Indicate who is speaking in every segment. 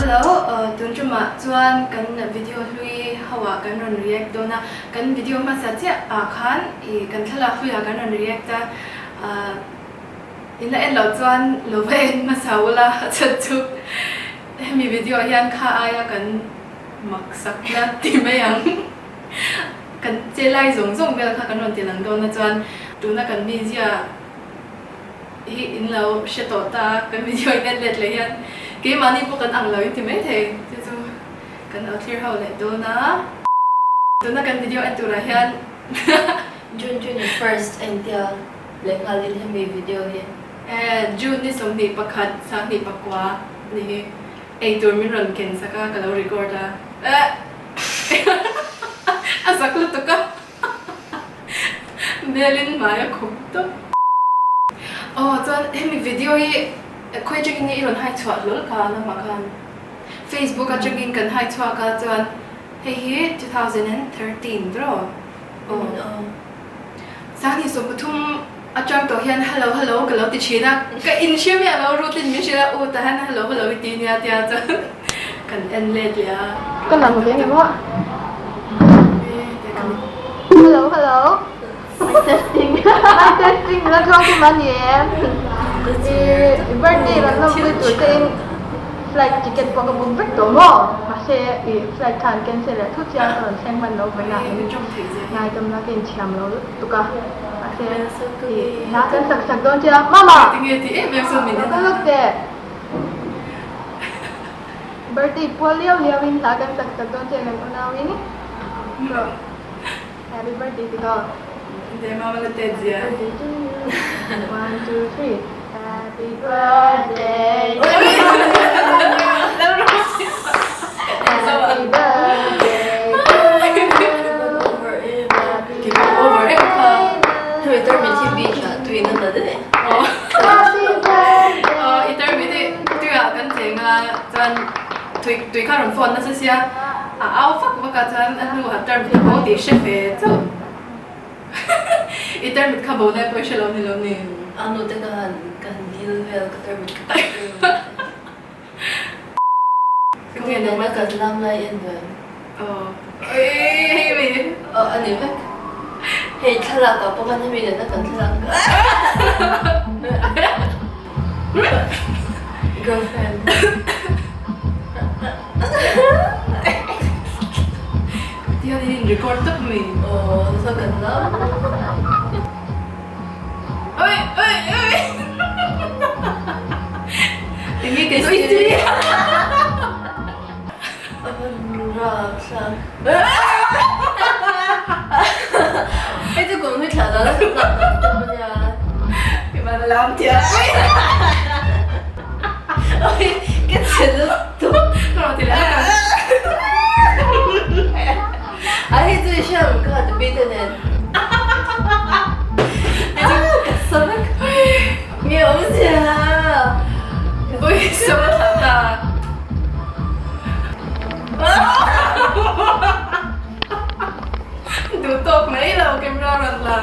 Speaker 1: Hello tun tumah chuan kan video hlui ho ah kan rawn react dawn a, kan video hmasa chiah ah khan ih kan thlalak hlui ah kan rawn react a, in la en loh chuan lo va en hmasa ula a chhan chu hemi video ah hian kha aia kan mak sak na ti mai ang kan che lai zawng zawng vel kha kan rawn ti lang dawn a chuan tuna kan mizia hi in lo hre tawh ta a, kan video in en let leh hian keimahni pawh kan ang lo in ti mai thei chu chu kan lo thlir ho leh dawn a. Tuna kan video en turah hian
Speaker 2: June 21st a intia leh nghalin hemi video hi.
Speaker 1: June ni 21 29 ni hi eitur min rawn ken sak a ka lo record a a zak lutuk a. Belin hmai a khup tawp. Aw chuan hemi video hi khawi atangin nge i rawn hai chhuah hlawl kha nangmah khan Facebook atangin kan hai chhuak a chuan hei hi 2013 tiraw aw Sangni 13 atang tawh hian hello hello ka lo ti thin a ka inhre miah lo routine min hrilh a u tah hian hello hello i ti nia tia chuan kan en let leh a.
Speaker 3: Ka lang ve nge maw? Hello hello Mic testing Mic testing la tluang kim a ni em? I birthday rawn lawmpui tur te in flight ticket pawh ka book vek tawh maw? Mahse i flight kha an cancel leh thut chiang ka rawn thleng hman lo vawiin ah in ngaidam la ka inthiam lo lutuk a mahse i hla kan sak sak dawn che a Mama! Ka lawk teh! Birthday pual liau liau in hla kan sak sak dawn che kan unau in Happy birthday ti ko.
Speaker 1: De mama la tet zia.
Speaker 3: Birthday to you. One, two, three. Happy birthday to you. Happy birthday to you. Happy birthday. Happy birthday.
Speaker 1: I termite tuiah kan cheng a chuan tui tui kha rawn phone nasa sia a au fak vak a chuan a hnu ah termite a bo tih hre ve chauh i termite kha bo lai pawh i hre lo ni lo ni.
Speaker 2: A nu te ka han ka han dil vel ka termite ka paih vel.
Speaker 1: Ka nge
Speaker 2: nang ka lam lai en ve.
Speaker 1: Aw hei mi.
Speaker 2: Aw a ni vek. Hei thlalak ah pawh khan hemi nena kan thlalak Girlfriend.
Speaker 1: Tihian in record tak mai.
Speaker 2: Aw nasa kan lam.
Speaker 1: Oi oi oi. Tinge kei chu i
Speaker 2: Hei chu kum hi thla dan a thla dan tum a nia.
Speaker 1: I van lam thiam.
Speaker 2: Oi ka che lutuk.
Speaker 1: Ka rawn ti leh a.
Speaker 2: A hei chu i hriat ang kha ti te nen. Ka sa vek. Nge awmzia.
Speaker 1: Ui sa vek thla ta. Duh tawk mai lo camera rawn la.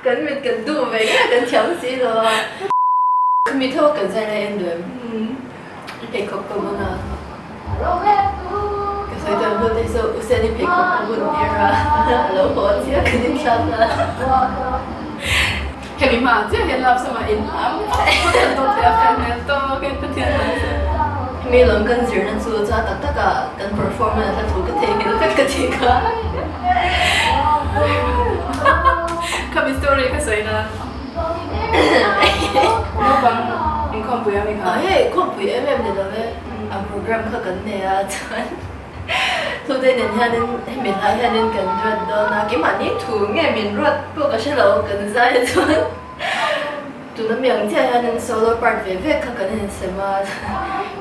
Speaker 2: Kan mit kan duh ve nge kan thiam si lo a. Ka mit ho kan zai lai en duh em? I pheikhawk ka bun a. Ka sawi tawn hun te chu U Seni pheikhawk ka bun tir a, a lo haw chiah kan inthlak a.
Speaker 1: Hemi hma chiah hian love song ah in lam vak vak kan dawt leh a fel hmel tawk in Pathian hmel chu.
Speaker 2: Hemi lawm kan zirna chu cha tak tak ah kan perform a hla thu ka theihnghilh vek ka ti kha.
Speaker 1: Khami story ka sawi na. Naupang inkhawmpui a mi kha.
Speaker 2: Hei khawmpui em em ni lo e. A program kha kan nei a chuan Hlute nen hianin hemi hlai hianin kan ruat dawn a, keimahni thu nge min ruat pawh ka hre lo kan zai a chuan tuna mi ang chiah hianin solo part ve ve kha kan insem a,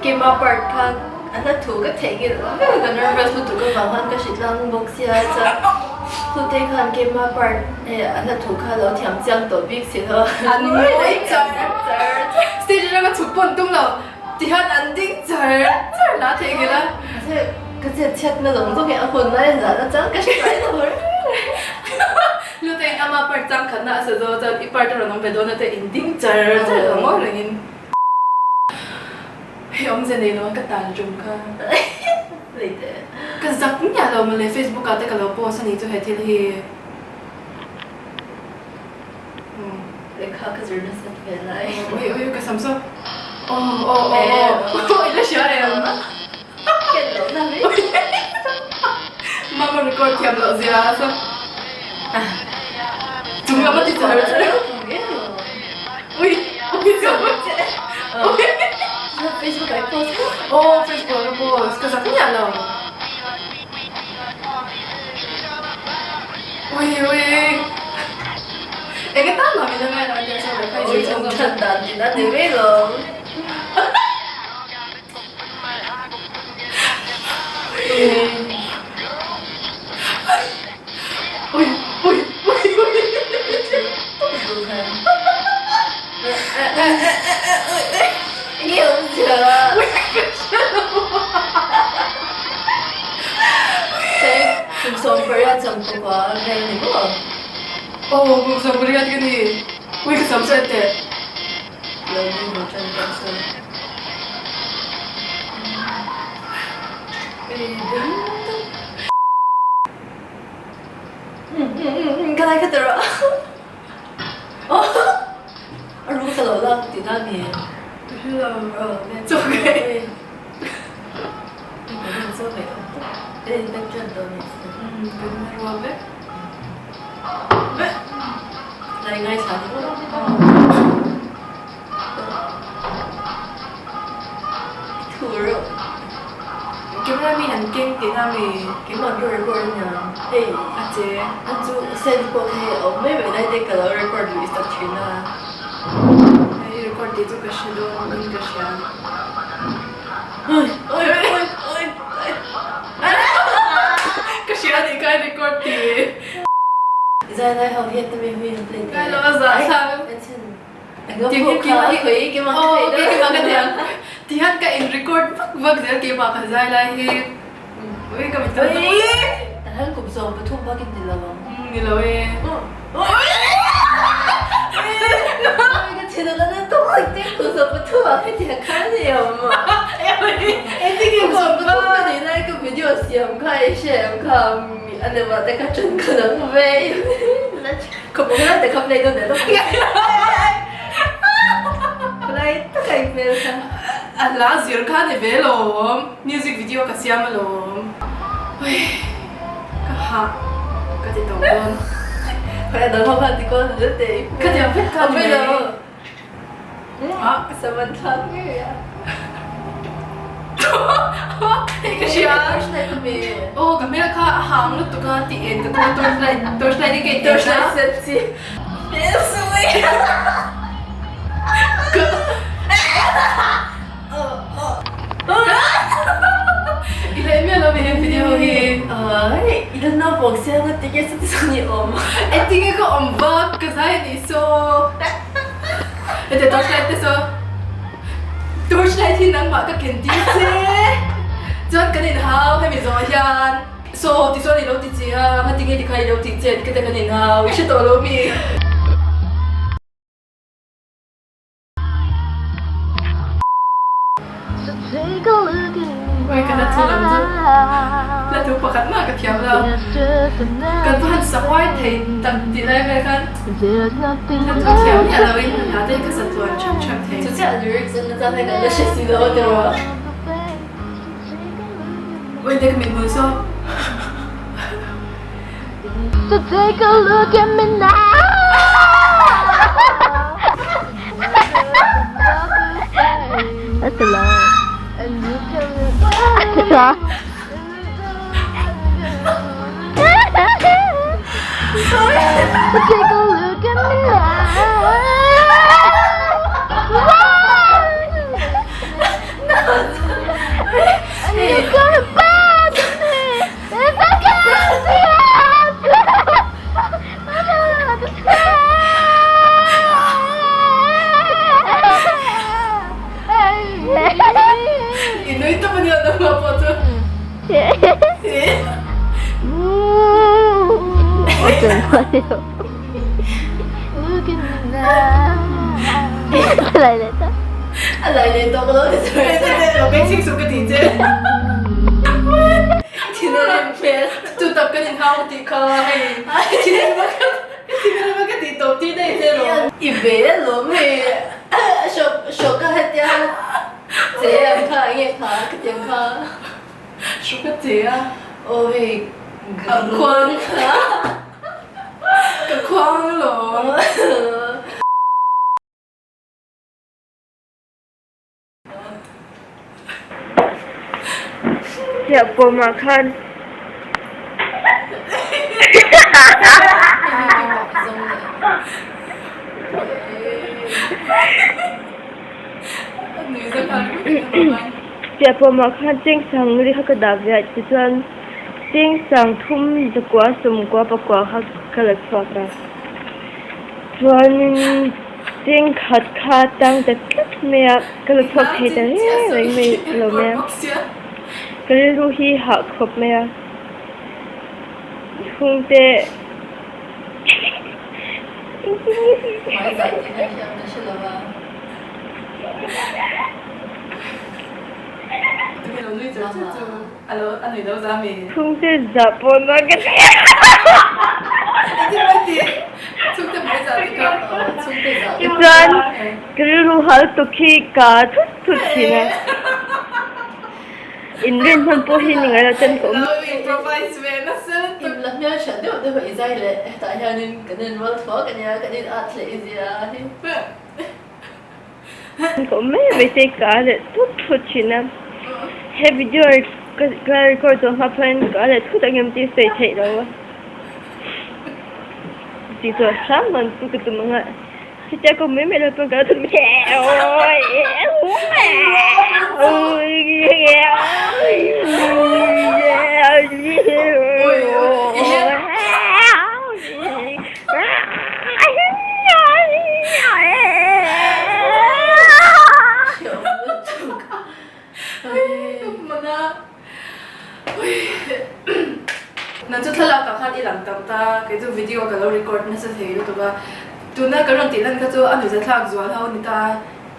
Speaker 2: keima part kha a hla thu ka theihnghilh vek ka nervous lutuk avang khan ka hritlang bawk sia chuan Hlute khan keima part a hla thu kha lo thiam chiang tawh bik si lo
Speaker 1: An ngawi char char stage atanga chhuk pawn tum lo. Tihian an ding char char la theihnghilh a.
Speaker 2: Mahse ka chet chhiat na zawng zawng hi a hun lai zan atang ka hre ngai lo reng.
Speaker 1: Luteng ama part. part chang khatna a sa zo chuan i part a rawn awm ve dawn a te in ding char char lo ngawi rengin hei awmze nei lo a ka tal tum kha ka zak miah lo mawle Facebook ah te ka lo post a nih chu he thil hi.
Speaker 2: Lehkha ka zir nasat ve lai.
Speaker 1: Ui ui ka sam saw. Aw aw aw aw i la hria em?
Speaker 2: Ken loh na mai.
Speaker 1: Mama record thiam loh zia a saw. Chung lam a ti char char. Ui ui ka hmu che. Ui.
Speaker 2: Facebook ah i post.
Speaker 1: Aw Facebook ah ka post ka zak miah lo. Ui ui Eng atan mah min la ngai lo a tia chuan lehkha i zir chhung zawk.
Speaker 2: That dan tin a ni mai lo.
Speaker 1: Ui ui ui ui.
Speaker 2: Nge awmzia?
Speaker 1: Ui ka hre lo.
Speaker 2: Kum 18 chang pawpa vel ni maw?
Speaker 1: Aw kum 18 ka ni. Ui ka sam sawi teh.
Speaker 2: Lo ni maw tan kan sawi. Ka lai kha tawh rawh. A ru ta lo lak tih na ni.
Speaker 1: Chaw ka ei. Camera mi an keng tih na mi.
Speaker 2: Keimah ka record a nia. Hei
Speaker 1: a che.
Speaker 2: A chu send pawh kha hei a awm mai mai lai te ka lo record lui sak thin a.
Speaker 1: Hei record tih chu ka hre dawn in ka hria. Ka hria nih kha record tih.
Speaker 2: Zai lai ho hian ta mi hui an play
Speaker 1: Ngai lo a zah thlak. Tihian ka in record vak vak zel keimah ka zai lai hi ui ka mit
Speaker 2: ui Tahan kum 13 bak in ni lo ang.
Speaker 1: Ni lo e.
Speaker 2: Ka thin a la na tawk tak te kum 13 ah hetiang khan a ni awm a. Kum 13 ka nih lai ka video siam kha i hre em kha a lem ah te kha ṭan ka lo ve. Ka hmu ngai te kha play dawn leh lawk. Khulai taka i hmel kha.
Speaker 1: A hla zir kha ni ve lawm. Music video ka siam alawm. Ui ka hah ka ti tawh dawn.
Speaker 2: Khawih a dang ho khan ti kual zel teh i hmel.
Speaker 1: Ka tiang vek kha ni mai.
Speaker 2: Ah saman thlak ngei a.
Speaker 1: Hei ka hria.
Speaker 2: Torchlight a mi.
Speaker 1: Aw ka hmel kha a hang lutuk a tih en ka tum a torchlight torchlight hi ka in en a.
Speaker 2: Torchlight set chi. Hmel sui.
Speaker 1: I hlei miah lo mi he video hi.
Speaker 2: Ai i la naupang sia nga ti nge chuti chuan i awm.
Speaker 1: Engtin nge ka awm vak ka zai a nih saw. Hete torchlight te saw torchlight hi nangmah ka ken tir che chuan kan inhau hemi zawh hian saw tichuan i lo ti che a ngatinge tikha i lo tih che tih te kan inhau i hre tawh lo mi. Ui ka la thu lam chu la thu pakhat mah ka thiam lo kan va han sak uai thei tak tih lai vel khan la thu thiam miah lo in hla te hi ka sa tluan thap thap thei.
Speaker 2: Chu chiah lyrics an la chang hian kan la hre si lo a tiraw.
Speaker 1: Ui te ka mit hmul saw.
Speaker 3: So take a look at me now. That's a lot. So take a look at me now. And you're gonna bother me. If I can't see
Speaker 1: I nui tawp a nia nangmah pawh chu.
Speaker 3: look at me now. A lai leh ta.
Speaker 2: A lai leh tawh ka lo ti chur chur.
Speaker 1: Lo beng chhing suh ka ti che.
Speaker 2: Thin a rim hmel.
Speaker 1: Chu tak kan inhau tih kha hei. Thin a rim a ka thin a rim a ka tih tawp tir daih che lo.
Speaker 2: I ve alawm hei. Hrawk hrawk a hetia che ang kha enge kha ka ti ang kha.
Speaker 1: Hrawk a che a.
Speaker 2: Aw hei.
Speaker 1: A khuang kha. Ka khuang alawm.
Speaker 3: Chiah pawmah khan Chiah pawmah khan chengsang li kha ka dah ve a tichuan chengsang thum zakua sawmkua pakua kha ka la chhuak a chuanin. Cheng khat kha tang ta tlat mai a, ka la chhuak thei ta reng reng mai lo mai a, ka rilru hi hah khawp mai a, chhungte Chhungte zah pawh na ka ti. Tichuan ka rilru hal tuk hi ka thut thut thin a. Inrin hman pawh hi ni ngai lo ten ka awm. Ka awm mai mai te ka leh thut thut thin a, he video ka record zawh hma pawhin ka leh thut ang em tih sawi theih lo a, tih chu hram man chu ka tum ang a, hetia ka awm mai mai lo pawn ka lo thut
Speaker 1: Nang chu thlalak ah khan i lang tam ta, kei chu video ka lo record nasa thei lutuk a, tuna kan rawn tih lan kha chu a nuihzathlak zual ho a ni ta,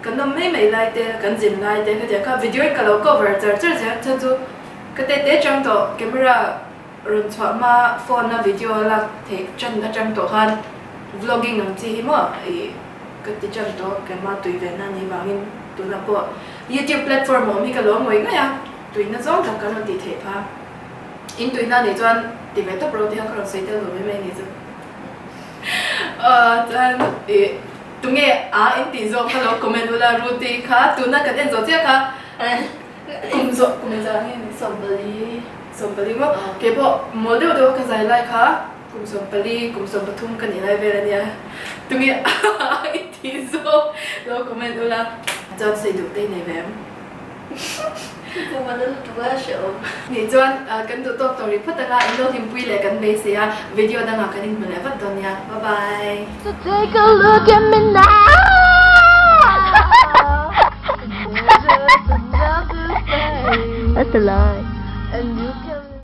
Speaker 1: kan awm mai mai lai te, kan zin lai te khatiang kha video in ka lo cover char char zel chhan chu ka tete chang tawh camera Rawn chhuah hma phone a video a lak theih tan atang tawh khan vlogging ang chi hi maw ih ka ti tan tawh keimah tui ve na ni vangin tunah pawh youtube platform a awm hi ka lo ngawih ngawih a tuina zawng tak kan rawn tih theih pha in tuina nih chuan ti ve tawp ro tih kha ka rawn sawi tel lo mai mai ni chu aw chuan ih tunge a in tih zawk kha lo comment ula Ruti kha tuna kan en zawh chiah kha Kum zawh kum engzah nge ni?
Speaker 2: 40.
Speaker 1: 40 maw? Kei pawh mawl deuh deuh a ka zai lai kha kum 40, kum 13 ka nih lai vel a nia. Tunge i tih zawk lo comment ula. Chuan sawi duh te i nei ve em?
Speaker 2: Kum a la lutuk a hrehawm.
Speaker 1: Nih chuan kan duh tawk tawh rih phawt anga in lo hlimpui leh kan beisei a, video dangah kan inhmu leh vat dawn nia. Bye bye.
Speaker 3: So take a look at me now That's a lie.